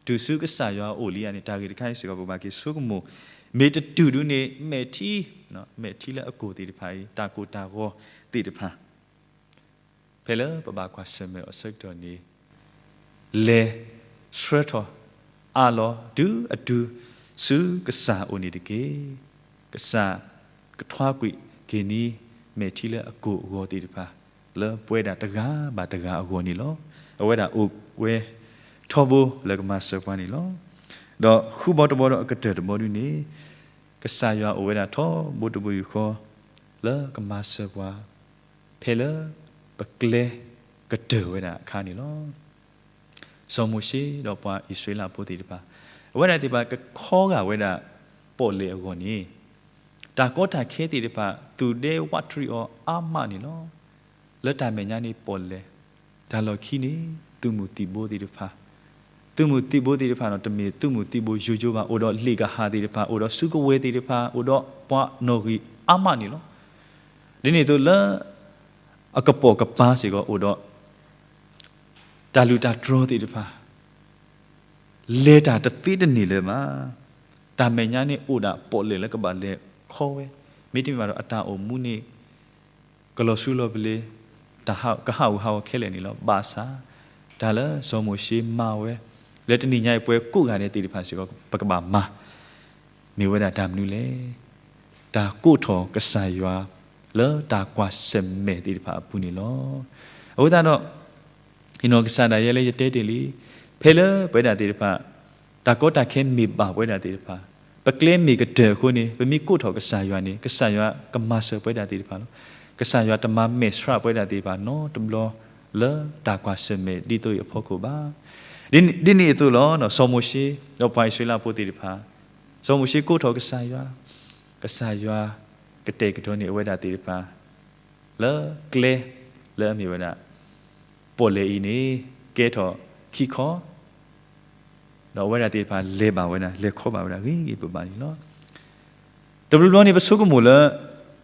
တုၤဆူကစၢ်ယွၤအအိၣ်လံဧါန့ၣ် တၢ်ဂ့ၢ်တခါအံၤစ့ၢ်ကီး ပဘၣ်က့ၤဆိကမိၣ်, မ့ၢ်တတုၤဒုန့ၣ် မဲာ်ထံ, မဲာ်ထံလၢအကိၢ်သ့ၣ်တဖၣ်အံၤ တၢ်ကိၢ်တၢ်ဂီၤသ့ၣ်တဖၣ် ဖဲလၢပဘၣ်ကွၢ်ဆၢၣ်မဲာ်အီၤအဆၢကတီၢ်န့ၣ် လဲၤဆှၢထီၣ်အါလီၤ တုၤအတုၤဆူကစၢ်အအိၣ်န့ၣ်တက့ၢ်. ကစၢ်ကထွါကွံာ်က့ၤန့ၢ် မဲာ်ထံလၢအကိၢ်အဂီၤသ့ၣ်တဖၣ် လၢပဝဲဒၣ်တဂၤဘၣ်တဂၤအဂီၢ်န့ၣ်လီၤ. အဝဲဒၣ်အိၣ်ဝဲထီဘိလၢကမၤစၢၤပှၤန့ၣ်လီၤ. ဒီးဃုဘီတဘီဒီးအကတၢၢ်တဘီဒုန့ၣ် ကစၢ်ယွၤအိၣ်ဝဲဒၣ်ထီဘိတဘိယူၢ်ဃီ လၢကမၤစၢၤပှၤ ဖဲလၢပကျဲကတၢၢ်ဝဲဒၣ်အခါန့ၣ်လီၤ. စီၤမိၤၡ့ဒီးပှၤအံၣ်စရ့လးဖိသ့ၣ်တဖၣ် အဝဲဒၣ်သ့ၣ်တဖၣ်ကခီဂာ်ဝဲဒၣ်ပီၣ်လဲၣ်အဂီၢ်န့ၣ် တၢ်ကီတၢ်ခဲသ့ၣ်တဖၣ် သူၣ်ဒဲဝးတရံးအီၤအါမးန့ၣ်လီၤ. လၢတၢ်မဲာ်ညါန့ၣ်ပီၣ်လဲၣ်, တၢ်လီၢ်ခံန့ၣ် သုးမုၢ်သံၣ်ဘိသ့ၣ်တဖၣ် သုးမုၢ်သံၣ်ဘိသ့ၣ်တဖၣ်န့ၣ် တမ့ၢ်သုးမုၢ်သံၣ်ဘိယိယိဘၣ်, အိၣ်ဒီးလ့ၣ်ကဟၣ်သ့ၣ်တဖၣ်, အိၣ်ဒီးစုကဝဲၤသ့ၣ်တဖၣ်, အိၣ်ဒီးပှၤနီၣ်ဂံၢ်အါမးန့ၣ်လီၤ. ဒ်န့ၣ်အသိးလၢ အကပိာ်ကပၤစ့ၢ်ကီးအိၣ်ဒီး တၢ်လုၢ်တၢ်တြီၤသ့ၣ်တဖၣ် လဲၤတၢ်တသ့တန့ၢ်လၢၤဘၣ်. တၢ်မဲာ်ညါန့ၣ်အိၣ်ဒၣ်ပီၣ်လဲၣ်လၢကဘၣ်လဲၤခီဝဲ, မ့တမ့ၢ်ဘၣ်ဒီးအတၢ်အိၣ်မူန့ၣ် ကလီၤဆူလီၤပလ့ၤ, တၢ်ကဟးဂူာ်ဟးဂီၤခဲလၢာ်န့ၣ်လီၤ. ဘၣ်ဆၣ် တၢ်လၢစီၤမိၤၡ့မၤဝဲ လၢတနံၤညါအံၤပဝဲကိးဂၤဒဲးသ့ၣ်တဖၣ်စ့ၢ်ကီး ပကဘၣ်မၤ မ့ၢ်ဝဲဒၣ်တၢ်မနုၤလဲၣ်. တၢ်ကိးထီၣ်ကစၢ်ယွၤ လၢတၢ်ကွၢ်ဆၢၣ်မဲာ်သ့ၣ်တဖၣ်အပူၤန့ၣ်လီၤ. အဃိသတးဒီး ယနီၢ်ကစၢ်ဒၣ်ယဲလၢယတဲတ့ၢ်လံ, ဖဲလၢပဝဲဒၣ်သ့ၣ်တဖၣ် တၢ်ကီတၢ်ခဲမ့ၢ်ဘၣ်ပဝဲဒၣ်သ့ၣ်တဖၣ် ပကျဲမ့ၢ်ကတၢၢ်အဃိန့ၣ် ပမ့ၢ်ကိးထီၣ်ကစၢ်ယွၤန့ၣ် ကစၢ်ယွၤကမၤစၢၤပဝဲဒၣ်သ့ၣ်တဖၣ်လီၤ. ကစၢ်ယွၤတမၤမဲာ်ဆှးပဝဲဒၣ်သ့ၣ်တဖၣ်နီတဘျီ လၢတၢ်ကွၢ်ဆၢၣ်မဲာ်ဒ်သိးအံၤအဖီခိၣ်ဘၣ်. ဒ်န့ၣ်အသိးလီၤ. စီၤမိၤၡ့ ဒီးပှၤအံၣ်စရ့လးဖိသ့ၣ်တဖၣ်, စီၤမိၤၡ့ကိးထီၣ်ကစၢ်ယွၤ, ကစၢ်ယွၤကတဲာ်ကတီၤန့ၢ်အဝဲဒၣ်သ့ၣ်တဖၣ် လၢကျဲ လၢအမ့ၢ်ဝဲဒၣ် ပီၣ်လဲၣ်အံၤန့ၣ် ကဲထီၣ်ခံခီ ဒီးအဝဲဒၣ်သ့ၣ်တဖၣ်လဲၤဘၣ်ဝဲဒၣ် လဲၤခီဘၣ်ဝဲဒၣ်ဂ့ၤဂ့ၤဘၣ်ဘၣ်န့ၣ်လီၤ. တဘျီဘျီန့ၣ် ပဆိကမိၣ်လၢ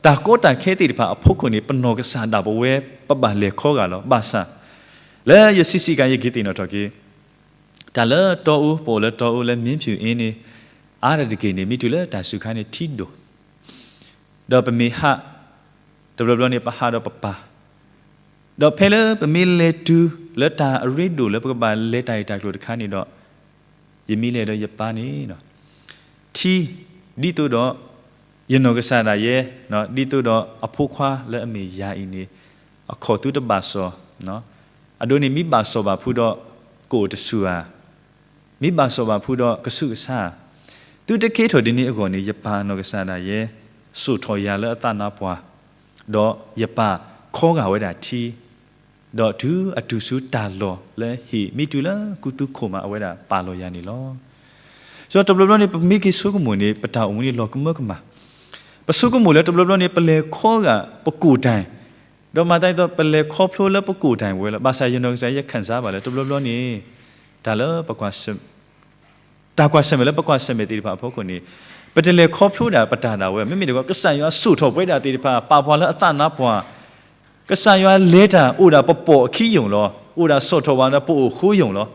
တၢ်ကီတၢ်ခဲသ့ၣ်တဖၣ်အဖီခိၣ်န့ၣ် ပနီၢ်ကစၢ်ဒၣ်ပဝဲ ပဘၣ်လဲၤခီဂာ်လီၤ. ဘၣ်ဆၣ် လၢယဆံးဆံးကါ ယက့ၤသ့ၣ်နီၣ်ထီၣ်က့ၤ တၢ်လၢတီအူ ပအိၣ်လၢတီအူလၢမံဖၠူၣ်အ့န့ၣ် အါတက့ၢ်န့ၣ် မ့ၢ်တုၤလၢတၢ်စူၤခါန့ၣ်ထံဒိၣ် ဒီးပမ့ၢ်ဟး တဘျီဘျီန့ၣ် ပဟးဒီးပပၢ်, ဒီးဖဲလၢပမ့ၢ်လဲၤတုၤလၢတၢ်အရ့ဒိၣ်လၢပကဘၣ်လဲၤတၢ်ဂ့ၢ်တၢ်ကျိၤတခါန့ၣ်ဒီး ယမ့ၢ်လဲၤဒီးယပၢ်န့ၣ် ထံ ဒ်သိးဒီး ယနီၢ်ကစၢ်ဒၣ်ယဲ ဒ်သိးဒီးအဖိခွါလၢအမ့ၢ်ယၤအံၤန့ၣ် အခီၣ်သူတဘၣ်စီၣ်, အဒိန့ၣ် မ့ၢ်ဘၣ်စီၣ်ဘၣ်ဖုဒီး ကအိၣ်တဆူၣ်ဧါ, မ့ၢ်ဘၣ်စီၣ်ဘၣ်ဖုဒီးကဆူးကဆါဧါ. သုတကဲထီၣ်ဒ်န့ၣ်အဂီၢ်န့ၣ် ယပၢ်နီၢ်ကစၢ်ဒၣ်ယဲ စိာ်ထီၣ်ယၤလၢအသးနါပှၢ်, ဒီးယပၢ်ခီဂာ်ဝဲဒၣ်ထံ, ဒီးတုၤအတုၤဆူတၢ်လီၢ်လၢဟ့ၣ် မ့ၢ်တုၤလၢကူသူခိၣ်မး အဝဲဒၣ်ပာ်လီၤယၤန့ၣ်လီၤ. ဒီးတဘျီဘျီန့ၣ် ပမ့ၢ်က့ၤဆိကမိၣ်န့ၣ် ပတၢ်အိၣ်မူန့ၣ်လီၤကမၢကမၣ်, ပဆိကမိၣ်လၢတဘျီဘျီန့ၣ် ပလဲၤခီဂာ်ပကိၣ်တၢ် ဒီးမၤသးဒ်သိး ပလဲၤခီဖျိလၢပကိၣ်တၢ်ဝဲလီၤ. ဘၣ်ဆၣ်ယနီၢ်ကစၢ်ယဲ ခံစားဘၣ်လၢ တဘျီဘျီန့ၣ် တၢ်လၢပကွၢ်ဆၢၣ် တၢ်ကွၢ်ဆၢၣ်မဲာ်လၢပကွၢ်ဆၢၣ်မဲာ်သ့ၣ်တဖၣ်အဖီခိၣ်န့ၣ် ပတလဲၤခီဖျိဒၣ်ပတၢ်ဒၣ်ဝဲ, မ့မ့ၢ်တခီ ကစၢ်ယွၤစိာ်ထီၣ်ပဝဲဒၣ်သ့ၣ်တဖၣ် ပာ်ပှၤလၢအသးနါပှၢ်, ကစၢ်ယွၤလဲၤတၢ်အိၣ်ဒၣ်ပပိာ်အခံယုၢ်လီၤ, အိၣ်ဒၣ်စိာ်ထီၣ်ပှၤဒီးပအိၣ်ဃိယုၢ်လီၤ.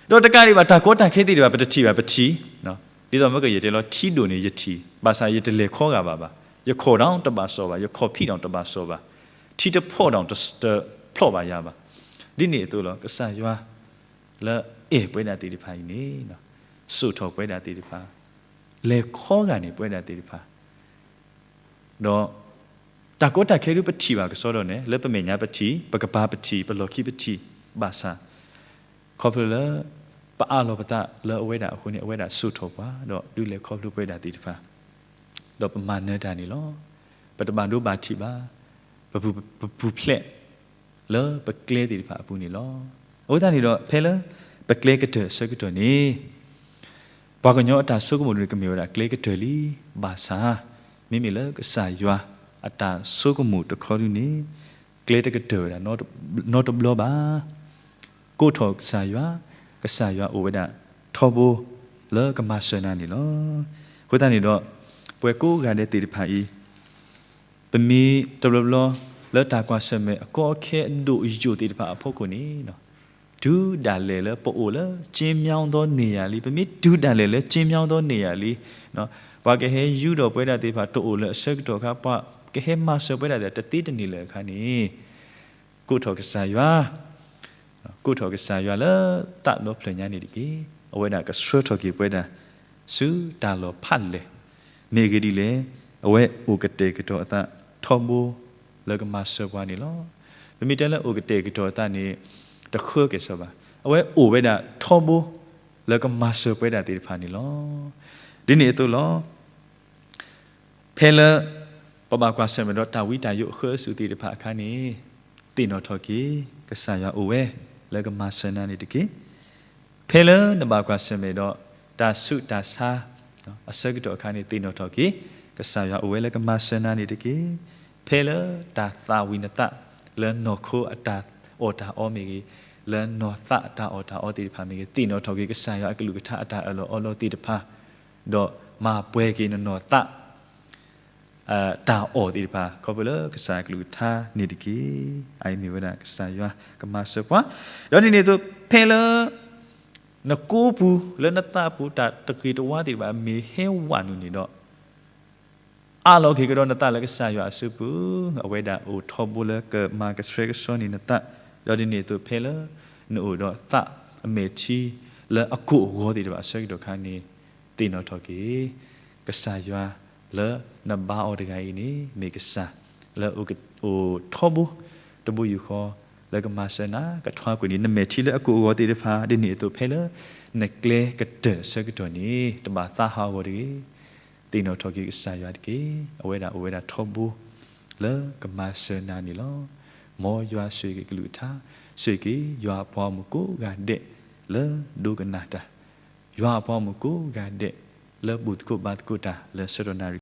ဒီးတကးဒံးဘၣ် တၢ်ကီတၢ်ခဲသ့ၣ်တဖၣ် ပတထံၣ်ဘၣ် ပထံၣ်, ဒ်သိးမ့ၢ်ကယဲၢ်တဲလီၤ ထံဒိၣ်န့ၣ်ယထံၣ်, ဘၣ်ဆၣ်ယတလဲၤခီဂာ်ဘၣ်ဘၣ်, ယခီၣ်ဒီးတဘၣ်စီၣ်ဘၣ်, ယခီၣ်ဖံးဒီးတဘၣ်စီၣ်ဘၣ်, ထံတဖီၣ်ဒီးတဖျီၣ်ဘၣ်ယၤဘၣ်. ဒ်န့ၣ်အသိးလီၤ ကစၢ်ယွၤ လၢအဲၣ်ပဝဲဒၣ်သ့ၣ်တဖၣ်အံၤန့ၣ် စိာ်ထီၣ်ပဝဲဒၣ်သ့ၣ်တဖၣ်, လဲၤခီဂာ်န့ၢ်ပဝဲဒၣ်သ့ၣ်တဖၣ်, ဒီး တၢ်ကီတၢ်ခဲဒုးပထံၣ်ဘၣ်ကစီဒီန့ၣ် လၢပမဲာ်ညါပထံၣ်, ပကပၤပထံၣ်, ပလီၢ်ခံပထံၣ်, ဘၣ်ဆၣ် ခီဖျိလၢ ပအးလီၤပသးလၢအဝဲဒၣ်အဃိန့ၣ် အဝဲဒၣ်စိာ်ထီၣ်ပှၤ ဒီးဒုးလဲၤခီဖျိပဝဲဒၣ်သ့ၣ်တဖၣ်, ဒီးပမၤနၢၤတၢ်န့ၣ်လီၤ. ပတဘၣ်ဒိဘၣ်ထံးဘၣ်, ပပူၤဖျဲး လၢပကျဲသ့ၣ်တဖၣ်အပူၤန့ၣ်လီၤ. အဃိသတးန့ၣ်ဒီး ဖဲလၢ ပကျဲကတၢၢ်အဆၢကတီၢ်န့ၣ် ပှၤကညီအတၢ်ဆိကမိၣ်ဒၣ်န့ၣ် ကမ့ၢ်ဝဲဒၣ်ကျဲကတၢၢ်လံ, ဘၣ်ဆၣ် မ့မ့ၢ်လၢကစၢ်ယွၤအတၢ်ဆိကမိၣ်တခီဒုန့ၣ် ကျဲတကတၢၢ်ဝဲဒၣ် နီတဘျီဘၣ်. ကိးထီၣ်ကစၢ်ယွၤ, ကစၢ်ယွၤအိၣ်ဝဲဒၣ်ထီဘိ လၢကမၤစၢၤနၤန့ၣ်လီၤ. အဃိသတးန့ၣ်ဒီး ပဝဲကိးဂၤဒဲးသ့ၣ်တဖၣ်အံၤ ပမ့ၢ်တဘျီဘျီ လၢတၢ်ကွၢ်ဆၢၣ်မဲာ်အကီအခဲအဒိၣ်အယိာ်သ့ၣ်တဖၣ်အဖီခိၣ်န့ၣ် တုၤဒၣ်လဲာ်လၢပအိၣ်လၢ ကျဉ်းမြောင်းသောနေရာလံ, ပမ့ၢ်တုၤဒၣ်လဲာ်လၢ ကျဉ်းမြောင်းသောနေရာလံ, ပှၤကဟဲယူဒီးပဝဲဒၣ်သ့ၣ်တဖၣ်တအိၣ်လၢအဆၢကတီၢ်အခါ ပှၤကဟဲမၤစၢၤပဝဲဒၣ်သ့ၣ်တသ့တန့ၢ်လၢၤအခါန့ၣ် ကိးထီၣ်ကစၢ်ယွၤ, ကိးထီၣ်ကစၢ်ယွၤလၢသးဒီဖျၢၣ်ညါန့ၣ်တက့ၢ်. အဝဲဒၣ်ကဆှၢထီၣ်က့ၤပဝဲဒၣ် ဆူတၢ်လီၢ်ဖးလဲၢ်, မ့ၢ်အဂ့ၢ်ဒ်လဲၣ်, အဝဲအိၣ်ကတဲာ်ကတီၤအသးထီဘိ လၢကမၤစၢၤပှၤန့ၣ်လီၤ. ပမ့ၢ်တဲလၢအိၣ်ကတဲာ်ကတီၤအသးန့ၣ် တဃၢက့ၤစီဘၣ်. အဝဲအိၣ်ဝဲဒၣ်ထီဘိ လၢကမၤစၢၤပဝဲဒၣ်သ့ၣ်တဖၣ်န့ၣ်လီၤ. ဒ်န့ၣ်အသိးလီၤ. ဖဲလၢ ပဘၣ်ကွၢ်ဆၢၣ်မဲာ်ဒီးတၢ်ဝံတၢ်ယိးအဃၢအစုးသ့ၣ်တဖၣ်အခါန့ၣ် သ့ၣ်နီၣ်ထီၣ်က့ၤ ကစၢ်ယွၤအိၣ်ဝဲ လၢကမၤစၢၤနၤန့ၣ်တက့ၢ်. ဖဲလၢနဘၣ်ကွၢ်ဆၢၣ်မဲာ်ဒီး တၢ်ဆူးတၢ်ဆါ အဆၢကတီၢ်အခါန့ၣ် သ့ၣ်နီၣ်ထီၣ်က့ၤ ကစၢ်ယွၤအိၣ်ဝဲလၢကမၤစၢၤနၤန့ၣ်တက့ၢ်. ဖဲလၢတၢ်သၣ်ဝံၤနသး လၢနီၢ်ခိအတၢ်အီၣ်တၢ်အီမ့ၢ်ဂ့ၤ, လၢနီၢ်သးအတၢ်အီၣ်တၢ်အီသ့ၣ်တဖၣ်မ့ၢ်ဂ့ၤ, သ့ၣ်နီၣ်ထီၣ်က့ၤ ကစၢ်ယွၤအကလုၢ်ကထါအတၢ်အၢၣ်လီၤအီလီၤသ့ၣ်တဖၣ် ဒီးမၤပှဲၤက့ၤနနီၢ်သး တၢ်အီၣ်သ့ၣ်တဖၣ် ခီဖျိလၢကစၢ်ယွၤကလုၢ်ကထါန့ၣ်တက့ၢ်. အအံၤမ့ၢ်ဝဲဒၣ်ကစၢ်ယွၤကမၤစၢၤပှၤ, ဒီးဒ်န့ၣ်အသိး ဖဲလၢ နကိးပူၤလၢနသးပူၤ တၢ်တဂ့ၤတဝါသ့ၣ်တဖၣ် မ့ၢ်ဟဲဝးနုာ်န့ၣ်ဒီး အးလီၤက့ၤကဒီးနသးလၢကစၢ်ယွၤအစုပူၤ, အဝဲဒၣ်အိၣ်ထီဘိလၢကမၤကဆှဲကဆှီန့ၢ်နသး, ဒီးဒ်န့ၣ်အသိးဖဲလၢ နအိၣ်ဒီးသးအမဲာ်ထံ လၢအကိၢ်အဂီၤသ့ၣ်တဖၣ်အဆၢကတီၢ်ခါန့ၣ် သ့ၣ်နီၣ်ထီၣ်က့ၤ ကစၢ်ယွၤလၢနဘါအီၤတဂၤအံၤန့ၣ် မ့ၢ်ကစၢ်လၢ အိၣ်ထီဘိ တဘိယူၢ်ဃီ လၢကမၤစၢၤနၤ ကထွါကွံာ်န့ၣ် နမဲာ်ထံလၢအကိၣ်အဂီၤသ့ၣ်တဖၣ် ဒ်န့ၣ်အသိး ဖဲလၢနကျဲကတၢၢ်အဆၢကတီၢ်န့ၣ် တဘၣ်သးဟးဂီၤတဂ့ၤ. သ့ၣ်နီၣ်ထီၣ်က့ၤကစၢ်ယွၤတက့ၢ်. အဝဲဒၣ်အိၣ်ဝဲဒၣ်ထီဘိ လၢကမၤစၢၤနၤန့ၣ်လီၤ. မ်ယွၤဆိၣ်ဂ့ၤက့ၤကလုၢ်ကထါ, ဆိၣ်ဂ့ၤက့ၤယွၤအပှၤဂီၢ်မုၢ်ကိးဂၤဒဲး လၢဒိကနၣ်တၢ်, ယွၤအပှၤဂီၢ်မုၢ်ကိးဂၤဒဲး လၢဘူၣ်သကိးဘါသကိးတၢ် လၢဆၢကတီၢ်နၣ်ရံၣ်